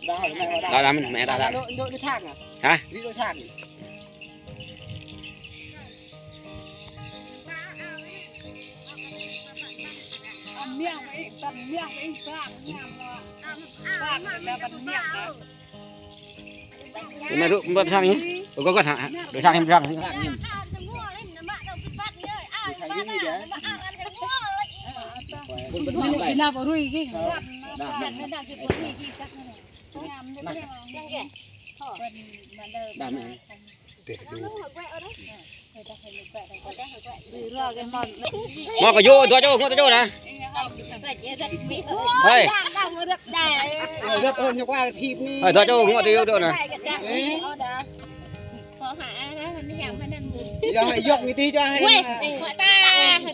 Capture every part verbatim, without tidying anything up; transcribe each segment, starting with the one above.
Đa, đa, mẹ đa, đa. Hả? Mẹ ruk, mẹ sang nhé. Có, có, hả? Được sang, em sang. Mă kơ yua, dua čô, ngŏ dua čô nă. Hơi. Hơi, dua čô, ngŏ dua čô nă.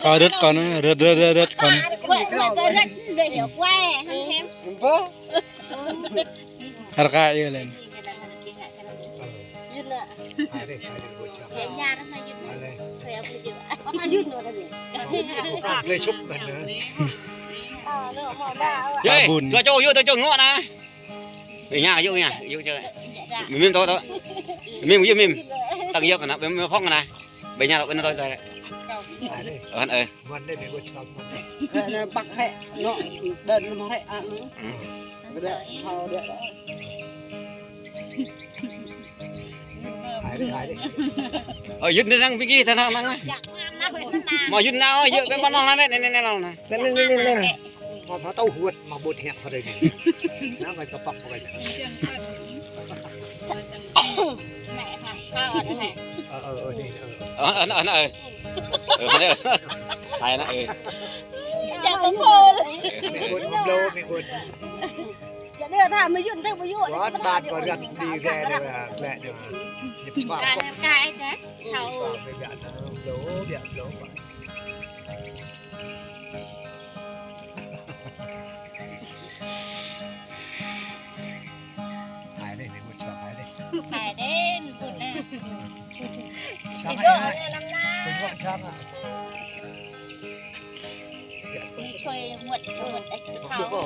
Kơ rơ̆t kơ nă, rơ̆t, rơ̆t, rơ̆t, rơ̆t kơ nă. Hơr kơ yua lĕn. Yê, dua čô, yua, dua čô ngŏ nă. Ê, ña, yua, ña, yua, čô. Mim, mim, tŏ, tŏ. Mim, yua, mim. Tăng yua kơ nă, mim, mim, phŏng nă. Ƀing ñu lăp kơ nă tui tui. Ơ, ơ. Nă, nă, ƀăk hĕ, nă, đơ̆n nă mơ̆ng hĕ, a, nă. Gơ̆, thâo gơ̆. Ơ, yŭt nă, năng pơgi, ta năng, năng nă. Mă yŭt nă, ơ, yŭt kơ ƀôn lŏn nă, nă, nă, nă, nă. Nă, nă, nă, nă, nă. Mă, mă tâo huăt, mă bôt hĕk hơdơi anai. Nă, ngăt kơpăk pơkă. Mẹ hă, sao ở đây hả? Ơ, ơ, ơ, đi, ơ. Ơ, ơ, ơ, ơ. Ơ, ơ, ơ. Hai nă, ơ. Chào con Phô. Mẹ bôt, mă blô, mẹ bôt. Dạ, đưa tha, mă yŭt, tơ, mă yŭt. Ƀôn ƀan kơ rơ̆t đi ghe đi, lĕ đi. Ăn cái thế. Thâu. Blô, blô, blô. Hai đê, mẹ bôt čŏng hai đê. Hai đê, mẹ bôt nă. Čŏng hai đê. Mẹ bôt čŏng hai đê. Ñu čuai muăt, čuai muăt, ơ, thâo.